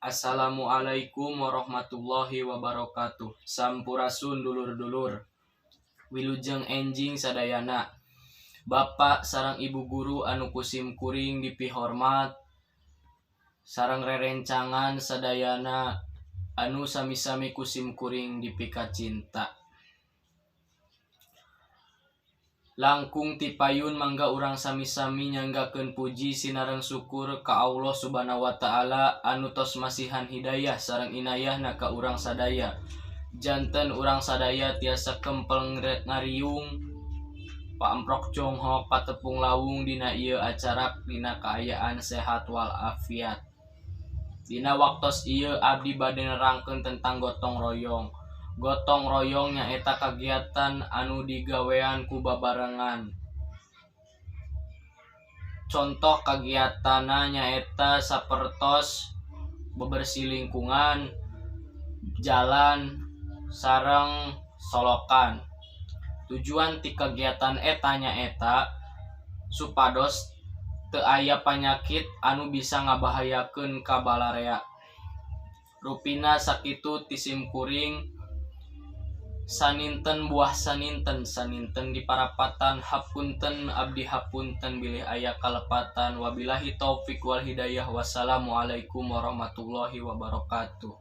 Assalamualaikum warahmatullahi wabarakatuh. Sampurasun dulur-dulur. Wilujeng enjing sadayana. Bapak sareng Ibu guru anu ku sim kuring dipihormat sareng rerencangan sadayana anu sami-sami ku sim kuring dipikacinta. Langkung ti payun mangga urang sami-sami nyanggakeun puji sinareng syukur ka Allah Subhanahu wa taala anu tos masihan hidayah sareng inayahna ka urang sadaya. Janten urang sadaya tiasa kempel ngariung paemprok jonghok patepung lawung dina ieu acara dina kaayaan sehat walafiat. Dina waktos ieu abdi bade nerangkeun tentang gotong royong. Gotong royong nyaeta kagiatan anu digawean ku babarengan. Contoh kagiatanna nyaeta sapertos bebersih lingkungan, jalan, sareng solokan. Tujuan ti kagiatan eta nyaeta supados teu aya panyakit anu bisa ngabahayakeun ka balarea. Rupina sakitu ti sim kuring saninten buah saninten saninten di parapatan hapunten abdi hapunten bilih aya kalepatan wabillahi taufik wal hidayah wassalamualaikum warahmatullahi wabarakatuh.